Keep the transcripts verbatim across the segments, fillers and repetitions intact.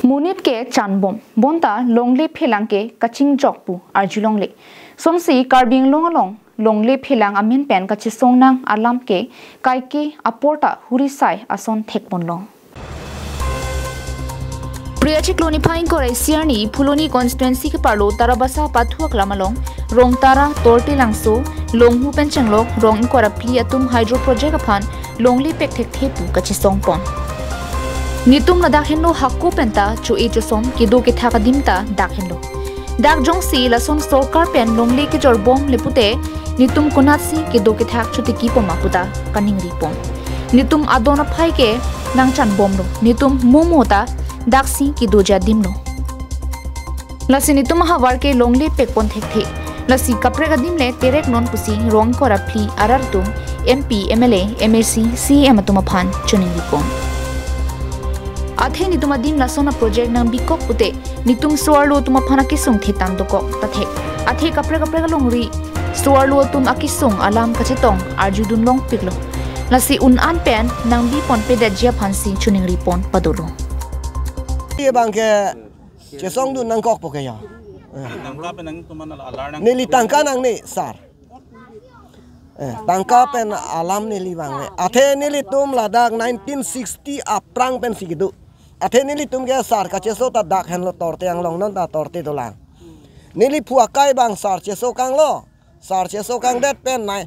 Monit ke chanbom, bonta longle phelang ke kachingjok pu arjulongle. Lasonsi Karbi Anglong along longle phelang amen pen kachesong nang alam ke kaike aporta hurisai ason thekponlong. Phre achiklo niphai ingkoi ra isi arni Phuloni constituency keparlo Tarabasa pathu aklam along Rongtara, Tortilangso, Longhu pen chenglok rong ingkoi ra phli atum hydro project aphan longle pek thekthe pu kachesongpon. Netum ladak henlo hako penta cho-e chosom kedo kethak adim ta dak henlo. Dak jongsi lason sorkar pen longle kejorbomle pute netum konatsi kedo kethak chotiki poma puta kaningripon. Netum adon aphai ke nangchanbomlo. Netum momo ta daksi kedoji adimlo. Lasi netum ahavar ke longle pekpon thekthe. Lasi kaprek adim le terek non pusi rong ingkoi ra phli arat atum M P, M L A, M A C, C E M atum aphan choningripon. Athe netum adim lason a-project nangbikok pute netum so-arlo atum aphan akesung thetan dokok ta thek. Athe kaprek kaprek alongri so-arlo atum akesung alam kachetong arjudun longpiklo. Lasi un-an pen nangbiponpedetji aphansi choningripon padolo. Ye bang ke chesongdun nangkokpo ke ya. Eh. Tangka pen nangtum aphan alar nang. Neli tangka nangne, sir. Eh, tangka pen alam neli vangve. Athe nelitum ladak nineteen sixty aphrang pensi kedo. Athe nelitum ke sir kacheso ta dak henlo Tortilangso, non ta Tortila dolang. Neliphu akai bang sir chesokanglo. Sir chesokangdet pen nai.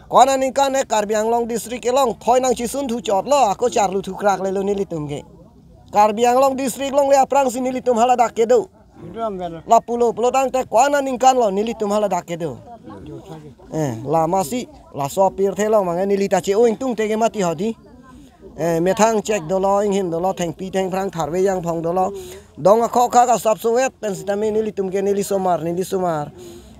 Ko-an aningkan e Karbi Anglong district along thoi nangchisunthu chotlo, ako charlu thukrak lelo nelitum ke. Karbi Anglong district along le aphrangsi nelitum haladak kedo. Lapulo, pulo tangte ko-an aningkanlo nelitum haladak kedo. Eh, lamasi, laso pirthe along mangke neli ta che-o ingtungte ke mati hodi. Eh, methang chek dolo, inghin dolo, thengpi thengphrang tharve jangphong dolo. Dong akhokha kasap sowet pen sitame nelitum ke neli somar, neli somar.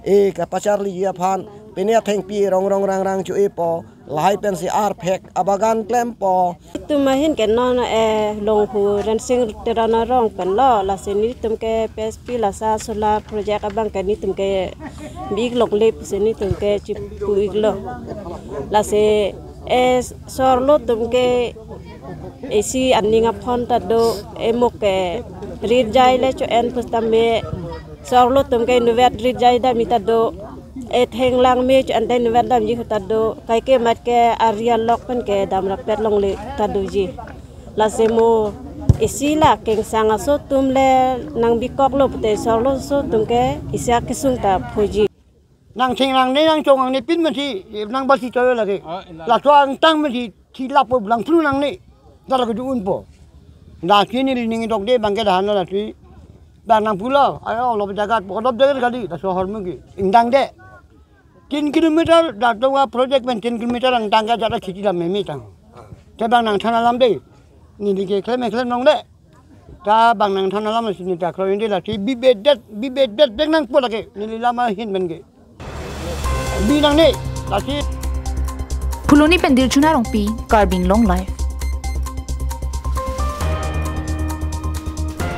Eh, kapacharliji aphan, pine athengpi rong rong rang rang cho-epo. Lahai pensi arphek abagan klempo. Netum ahin ke non, eh, Longhu Rensing Teron arong penlo, lasi netum ke P S P lasa solar project abang ke netum ke bi-ik longle pusi netum ke chipu-iklo. Lasi, eh, so-arlo atum ke isi aning aphon ta do, emok ke rit jai le cho-en pusitame so-arlo atum ke inutvet rit jai damji ta do. Etheng langme cho-en ta inutvet damji ta do. Kaike mat ke ari alok pen ke damrapet longle ta doji. Lasi mo isi la kengsang aso atum le nangbikoklo pute so-arlo aso atum ke isi akesung ta phoji. Nangtheng nangne, nangchong nangne pin mati, nangbasi choyo lake. Ah, ila. Laso angtang mati, thilap po langphru nangne. Dala keju unpo. Lasi neli ning dokde bang ke dahan lasi. Bang nangpulo, ayo lo jagat, kodop jagat kali, laso ahormu ke. Ingdangde. Tin kilometer, dato ka project pen tin kilometer angtang ke jata khiti dam meme tang. Te bang nangthan alam de. Neli ke klem klem nong de. Ta bang nangthan alam si neli ta klo inde lasi bibedet, bibedet bek nangpo lake. Neli lama hin pen ke. Bi nangne, lasi. Phuloni pen Dilchuna Rongpi, Karbi Anglong Live.